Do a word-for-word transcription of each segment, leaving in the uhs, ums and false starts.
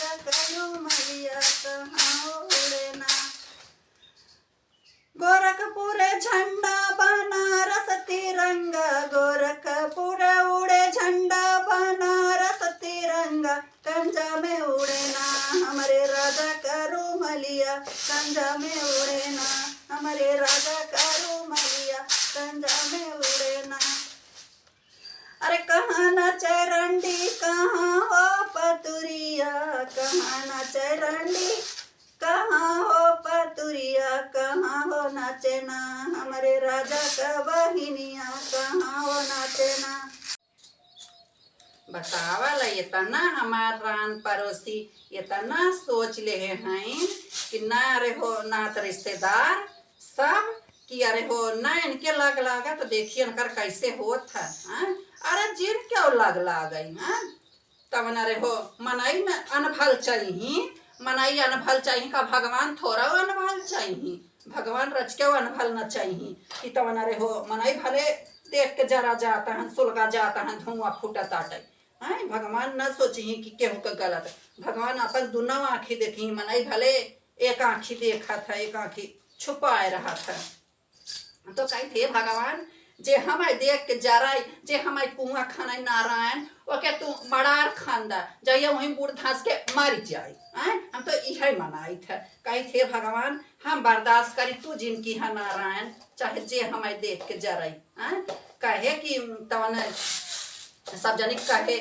करू मलिया कहाँ उड़े ना। गोरखपुर झंडा बनारस तिरंगा, गोरखपुर उड़े झंडा बनारस तिरंगा, कंजा में उड़े ना हमरे राजा करू मलिया, कंजा में उड़े ना हमरे राजा करू मलिया, कंजा में उड़े ना। अरे कहाँ नाचे रंडी, कहाँ हो पतुरिया, कहाँ नाचे रंडी, कहाँ हो पतुरिया, कहाँ हो नाचे ना हमरे राजा का बहिनिया, कहाँ हो नाचे ना। बतावा ला, इतना हमार रान परोसी इतना सोच लेहे हैं कि ना रे हो नात रिश्तेदार सब कि अरे हो ना इनके लग लागा तो देखिए इनकर कैसे होत है, हाँ? अरे जिन क्यों लग लागई, हाँ? तवन अरे हो मनई न अनभल चाहिए, मनई अनभल चाहिए का भगवान थोड़ा अनभल चाहिए, भगवान रच के अनभल न चाहिए कि तवन अरे हो मनई भले देख के जरा जाता है, सुलगा जाता है, धुआं फूटत आटे। हैं, भगवान न सोचिही कि केहू का गलत, भगवान अपन दुनो आँखी देखी, मनई भले एक आँखी देखत है, एक आँखी छुपाए रहत है। तो कही थे भगवान, जे हमें देख के जराई, जे हमें कुआं खनाई नारायण, ओके तू मड़ार खान दा, जइया वहीं बूढ़ धंस के मर जाई। हैं, हम तो इहे मनाइत है। कही थे भगवान, हम बर्दाश्त करी, तू जिनकी है नारायण, चाहे जे हमें देख के जराई। हैं, कहे कि तवन सब जनी कहे,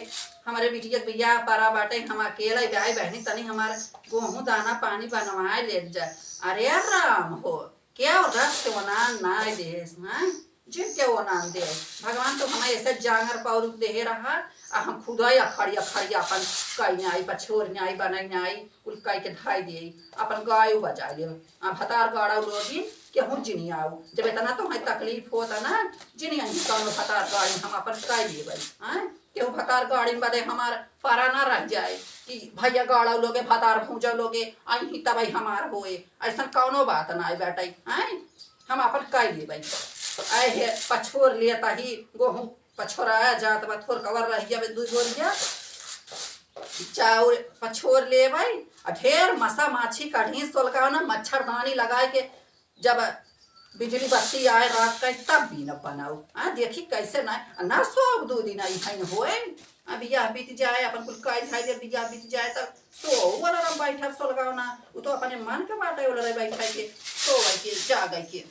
"हमरे बिटिया के बियाह परा बाटे, हम अकेले जाए बहनी, तनी हमार गोहूं दाना पानी बनवाए ले जाए।" अरे राम हो, क्या रख के ओनान ना देस, हैं? जिन के ओनान दे। भगवान तो हमें ऐसे जांगर पौरुख देहे रहा, आ हम खुदा अखड़ी अखड़ी अपन कई न्याय, पछोर न्याय, बनई न्याय, कुल कई के धाई दे, अपन गायो बजाए ले। आ भतार गाड़ा लोगिन केहू जिन आऊ। जब इतना तो है तकलीफ होता ना, जिन आई कौनो भतार गाड़ी हम अपन कई लेबै, हैं? केहू भतार गाड़ी बदे हमार पारा ना रह जाए कि भैया गाड़ा लोगे, भतार भूजा लोगे, आई ही तब हमार होए। ऐसन कौनो बात ना आई बेटा, हैं? हम अपन कई लेबै। ऐ हे पछोर लेता ही गोहूं पछोराया जात बा, थोर कवर रह गया बे, दू बोरिया चाउर पछोर लेबै। आ ढेर मसा माछी कढ़ी सोलकाओ ना, मच्छरदानी लगाए के जब बिजली बत्ती आए रात का, तब बीनब बनाऊ। आ देखी कैसे ना, ना सोब दू दिन आई है होए। आ बियाह बीत जाए, अपन कुल काई धाई दे, बियाह बीत जाए, तब सो वाला रम बैठब सोलगाओ ना। उ तो अपने मन के बाटे वाला रह बैठा के, सोवे के, जागे के।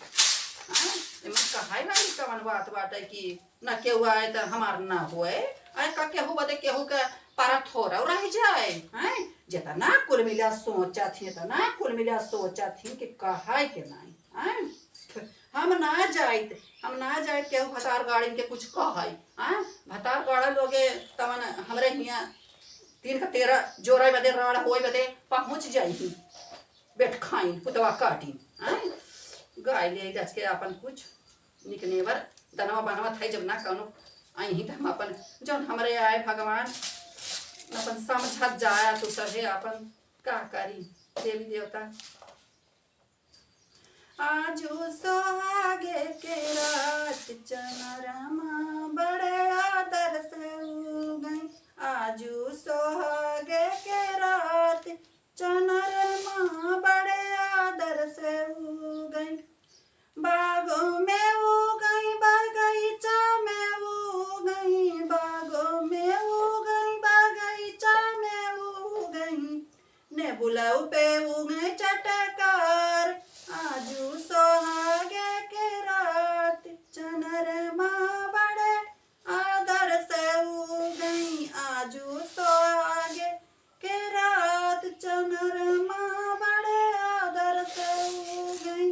हाँ, एमन कहाई वाली कवन बात बाटे कि ना केहू आए त हमार ना होए। आए का केहू बदे केहू के पारा थोड़ा रह जाए, हैं? जितना कुल मिला सोचा थी, इतना कुल मिला सोचा थी कि कहाई के नाई, हैं? हम ना जाइत, हम ना जाइत केहू भतार गाड़िन के कुछ कहाई, हैं? भतार गाड़ा लोगे तवन हमरे हियाँ तीन का तेरह जोड़ा बदे, राड़ होए बदे पहुँच जाई ही। बेट खाइन, पुतवा काटिन, हैं? गाय ले रच के अपन कुछ निकनेवर दनवा बनवा थाई, जब ना कौनो आई ही त हम अपन जौन हमरे आए भगवान अपन समझत जाया तू सभे अपन का करी देवी देवता। आजू सोहागे के रात चनरमा बड़े आदर से उगई। आजू सोहागे के रात चनरमा बड़े आदर से उगई। बागों में उगई, बगीचा में उगई, बागों में उगई, बगीचा में उगई। नेबुला पे उगई चटकार, आजू सोहागे के रात चनरमा बड़े आदर से उगई। आजू सोहागे के रात चनरमा बड़े आदर से उगई।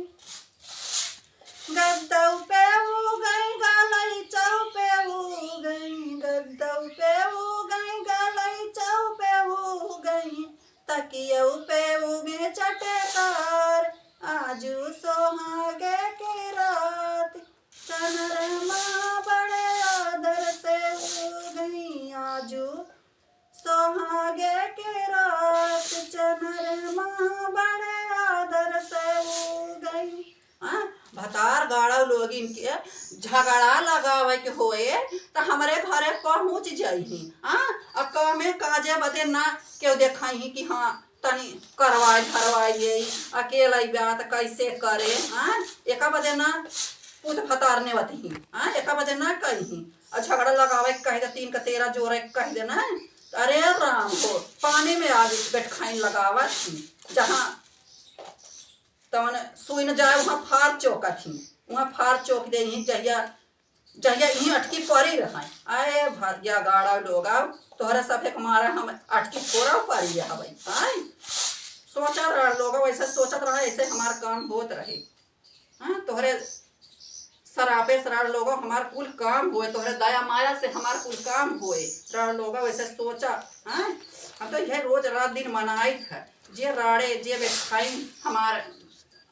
गद्दौ पे उगई, गलैचौ पे उगई, गद्दौ पे उगई, गलैचौ पे उगई, तकियौ पे उगई चटकार। आजू सोहागे के रात चनरमा बड़े आदर से उगई। आजू सोहागे के रात चनरमा बड़े आदर से उगई। हाँ, भतार गाड़ा लोगिन के झगड़ा लगावे के होए त हमरे घरे पहुँच जाई। हाँ, अब काम काजे बदे ना केहू देखइहीं कि हाँ, तनी करवाइ धरवाइ लेई, अकेलइ बा त कइसे करे, हाँ? एका बदे ना पूत भतार नेवतहीं, हाँ? एका बदे ना कइहीं। अउर झगड़ा लगावे के कहि दे, तीन क तेरह जोरे के कहि दे ना, अरे राम हो, पानी में आग बैठ खाइन लगावत ही। जहाँ तवन सुई न जाए, उहाँ फार चोकत ही, उहाँ फार चोक देइहीं। जहिया, जहिया इहीं अटकी परी रहइ। आए भैया गाड़ा लोग, आउ तोहरे सभे के मारे हम अटकी थोड़ा परी हवइ। आए सोचा रहा लोग, वइसे सोचत रहा, अइसे हमार काम होत रहे। हाँ, तोहरे सरापे से राड़ लोगो हमार कुल काम होए, तोहरे दया माया से हमार कुल काम होए। राड़ लोगो वइसे सोचा, हाँ? हम तो इहे रोज रात दिन मनाइत है, जे राड़े, जे बेखाइन हमार,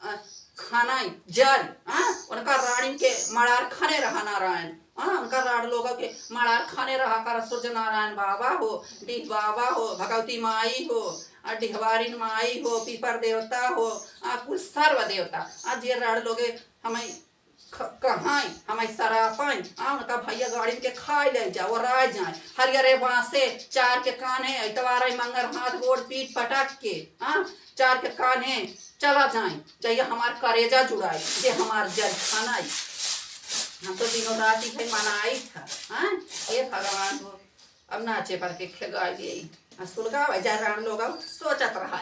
अ, खाना जर, हाँ? उनका राड़िन के मड़ार खने रहा नारायण, हाँ? उनका राड़ लोगो के मड़ार खने रहा कर सूर्य नारायण बाबा हो, डीह बाबा हो, भगवती माई हो, आ डिहवारिन माई हो, पीपर देवता हो, आ कुल सर्व देवता, आ जे राड़ लोगे हमें ख-, कहाई, हमें सरापाई, आ उनका भैया गाड़िन के खाइ ले जा, वो राय जाए। हरियरे बाँसे, चार के कान्हे, इतवार है मंगर हाथ गोड़ पीट पटक के, हाँ, चार के कान्हे चला जाए, चाहिए हमार करेजा जुड़ाई, जे हमार जल खानाई। हम तो दिनों रात इहे मनाइत है, हाँ, हे भगवान हो। अब नाचे पर के खेगाइ देई। आ सुलगावे जा राड़ लोग, सोचत रहा।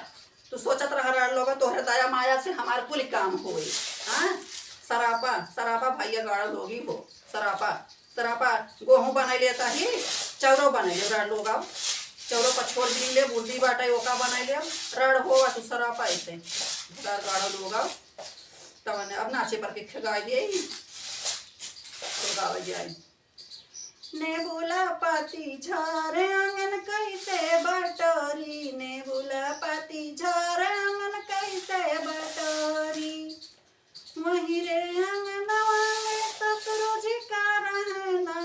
तू सोचत रहा राड़ लोग, तोहरे दया माया से हमार कुल काम होई। हाँ? सरापा, सरापा भैया गाड़ा लोगी हो। सरापा, सरापा गोहूँ बनाइ लेता ही, चौरो बनाइ ले राड़ लोग। चौरो पर छोड़ भी ले, बुद्धि बाटे ओका बनाइ ले। राड़ हो, आ तू सरापा अइसे। राड़ गाड़ा लोग। तवने अब नाचे पर के खेगाइ देई। सुलगावे जाई। नेबुला पाती झारे आंगन कइसे बटोरी, नेबुला पाती झारे आंगन कइसे बटोरी। वहीं रे अंगनवा में ससुर जी का रहना,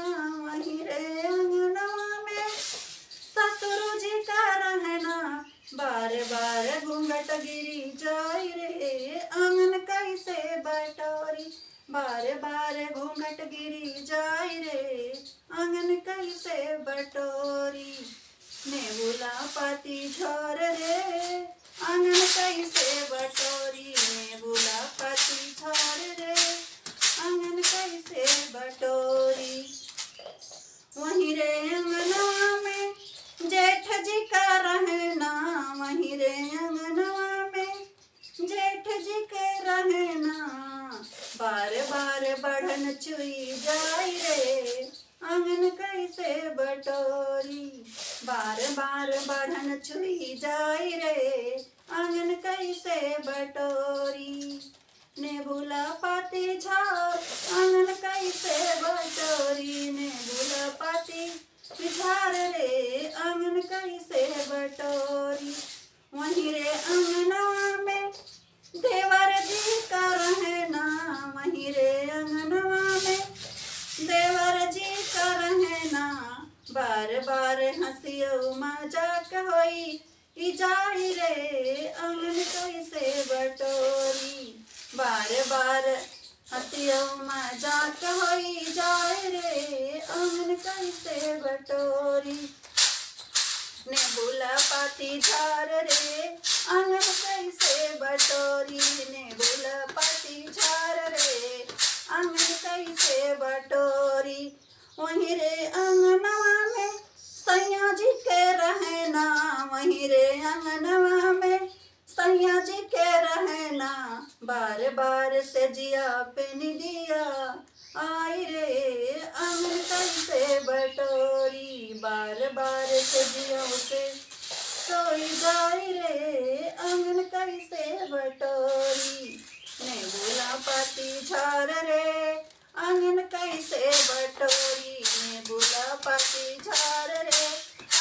वहीं रे अंगनवा में ससुर जी का रहना। बार बार घूंघट गिरी जाई रे, आंगन कइसे बटोरी। बार बार घूंघट गिरी जाई रे, आंगन कइसे बटोरी। नेबुला पाती झार रे, आंगन कइसे बटोरी। नेबुला पाती झार रे, आंगन कइसे बटोरी। वहीं रे अंगनवा में जेठ जी का रहना, वहीं रे अंगनवा में जेठ जी के रहना। बार बार बढ़न चुई जाई रे, आंगन कइसे बटोरी। बार बार बढ़न चुई जाई रे, आंगन कइसे बटोरी। नेबुला पाती झार आंगन कइसे बटोरी, नेबुला पाती झार रे आंगन कइसे बटोरी। वहीं रे अंगनवा में देवर जी का रहना, वहीं रे अंगनवा में देवर जी का रहना। बार बार हंसियो मजाक होई, ई जाई रे आंगन कइसे बटोरी। बार बार हंसियो मजाक होई जाए रे, आंगन कइसे बटोरी। नेबुला पाती झार रे, आंगन कइसे बटोरी। नेबुला पाती झार रे, आंगन कइसे बटोरी। वहीं रे अंगनवा में सैया जी के रहना, वहीं रे अंगनवा में सैया जी के रहना। बार बार से जिया पे निदिया आई रे, आंगन कइसे बटोरी। बार बार से जिया पे सोई जाई रे, आंगन कइसे बटोरी। नेबुला पाती झार रे, आंगन कइसे बटोरी। नेबुला पाती झार रे,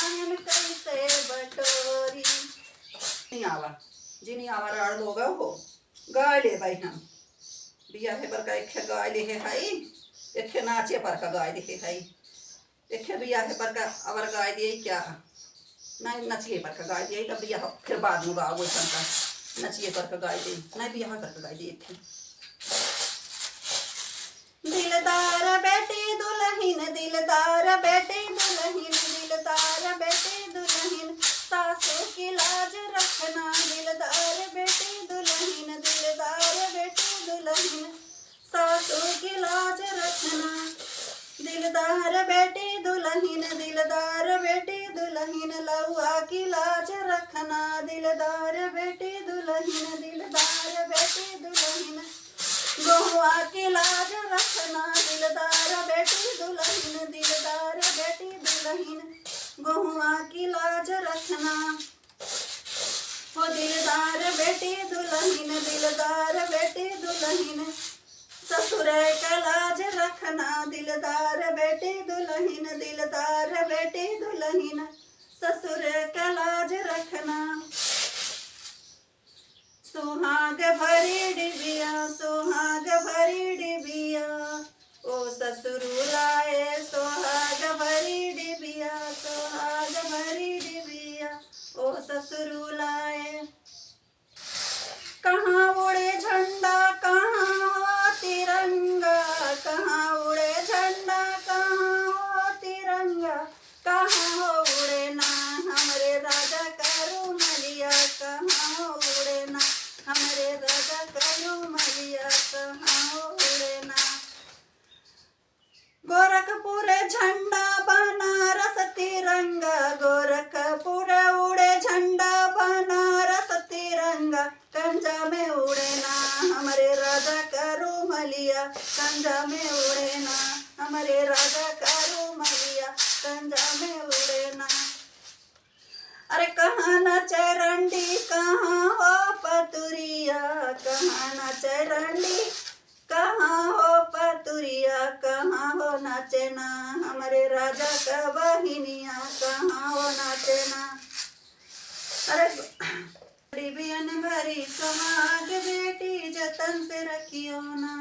आंगन कइसे बटोरी। जिनी आवा, जिनी आवा राड़ लोग हो, गाय ले भाई हम। बियाहे पर का एक गाय ले है हाई, एक नाचे पर का गाय ले है हाई। एक बियाहे पर का अवर गाय दिए क्या? नहीं, नचिए पर का गाय दिए, तब बियाह फिर बाद में गाओ, वैसन का नचिए पर का गाय दिए, नहीं, बियाह पर का गाय दिए एक। दिलदार बेटी दुलहिन, दिलदार बेटी दुलहिन, दिलदार बेटी की लाज रखना दिलदार बेटी दुलहिन, दिलदार बेटी दुलहिन। गोहुआ की लाज रखना दिलदार बेटी दुलहिन, दिलदार बेटी दुलहिन। गोहुआ की लाज रखना। हो दिलदार बेटी दुलहिन, दिलदार बेटी दुलहिन। ससुर क लाज रखना दिलदार बेटी दुलहिन, दिलदार बेटी दुलहिन। ससुर क लाज रखना। सुहाग भरी डिबिया, सुहाग भरी डिबिया, ओ ससुरु लाए। सुहाग भरी डिबिया, सुहाग भरी डिबिया, ओ ससुरु लाए। कहाँ उड़े झंडा, कहाँ हो तिरंगा, कहाँ उड़े झंडा, कहाँ हो तिरंगा। कहाँ हो उड़े ना हमरे राजा क रुमलिया, कहाँ हो उड़े ना हमरे राजा क रुमलिया, कहाँ हो उड़े ना। गोरखपुर झंडा बनारस तिरंगा, गोरखपुर उड़े झंडा बनारस तिरंगा। कंजा में उड़े ना हमरे राजा क रुमलिया, कंजा में उड़े ना हमरे राजा क रुमलिया, कंजा में उड़े ना। अरे कहाँ नाचे रंडी, कहाँ हो पतुरिया, कहाँ नाचे रंडी, कहाँ हो पतुरिया, कहाँ हो नाचे ना हमरे राजा क बहिनिया, कहाँ हो नाचे ना। अरे डिबियन भरी सुहाग बेटी जतन से रखियो ना,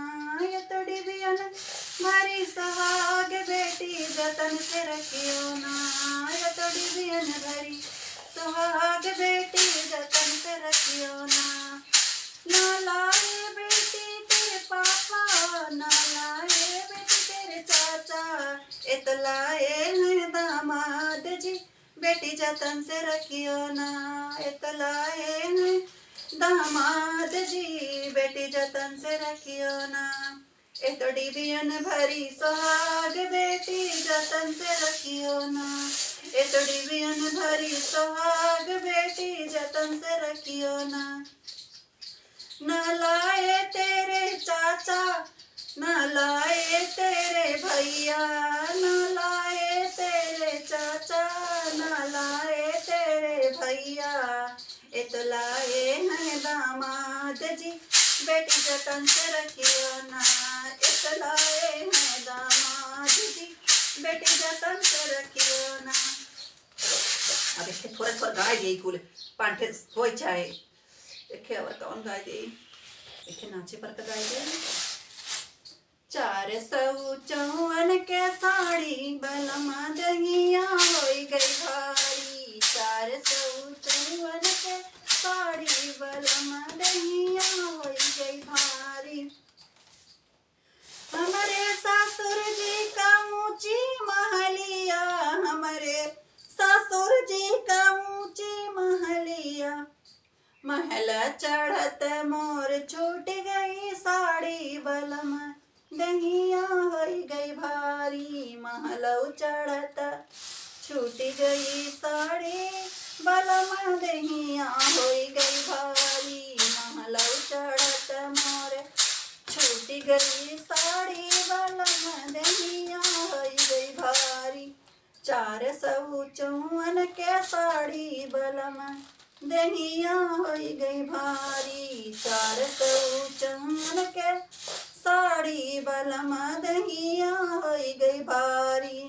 ये तो डिबियन भरी सुहाग बेटी जतन से रखियो ना, ये तो डिबियन भरी सुहाग बेटी जतन से रखियो ना। ना लाए बेटी तेरे पापा, ना लाए बेटी तेरे चाचा, ए तो लाए हैं दामाद जी, बेटी जतन से रखियो ना, ए तो लाए हैं दामाद जी, बेटी जतन से रखियो ना। ए तो डिबियन भरी सुहाग बेटी जतन से रखियो ना, ए तो डिबियन भरी सुहाग बेटी जतन से रखियो ना। ना लाए तेरे चाचा, ना लाए तेरे भैया, ना लाए तेरे चाचा, ना लाए तेरे भैया, ए तो लाए हैं दामाद जी, बेटी जतन से रखियो ना, ए तो लाए हैं दामाद जी, बेटी जतन से रखियो ना। अब एक थोड़ा थोड़ा गाय दिए कुल पांठे होई चाहे। देखे और कौन गाय दे, देखे नाचे पर का गाय दे। चार सौ चौवन के साड़ी बलमा दहिया होई गई भारी, चार सौ चौवन के साड़ी बलमा दहिया होई गई भारी। हमरे ससुर जी का ऊंची महलिया, हमरे ससुर जी का ऊंची महलिया। महल चढ़त मोर छूट गई साड़ी बलम, दहिया होई गई भारी। महलौ चढ़त छूट गई साड़ी बलम, दहिया होई गई भारी। महलौ चढ़त मोर छूट गई साड़ी बलम, दहिया होई गई भारी। चार सौ चौवन के साड़ी बलम, दहिया होई गई भारी। चार सौ चौवन के साड़ी बलम, दहिया होई गई भारी।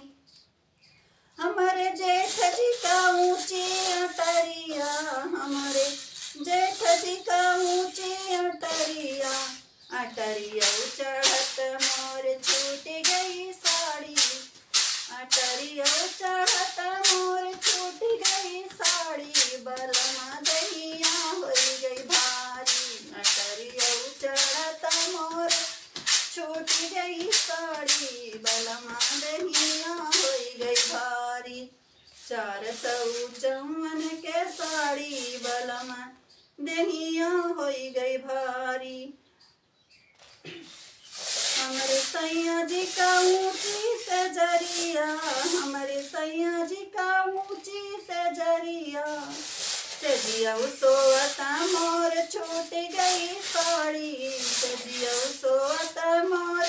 हमरे जेठ जी का ऊंची अटरिया, हमरे जेठ जी का ऊंची अटरिया। अटरिया चढ़त मोर छूट गई साड़ी, अटरिया चढ़त मोर छूट गई साड़ी, बलमा दहिया होई गई भारी। अटरिया चढ़त मोर छूट गई साड़ी, बलमा दहिया होई गई भारी। चार सौ चौवन के साड़ी बलम, दहिया होई गई भारी। हमरे सैया जी का ऊंची से जरिया, हमरे सैया जी का ऊंची से जरिया। सजियौ सोवत मोर छूट गई साड़ी, सजियौ सोवत मोर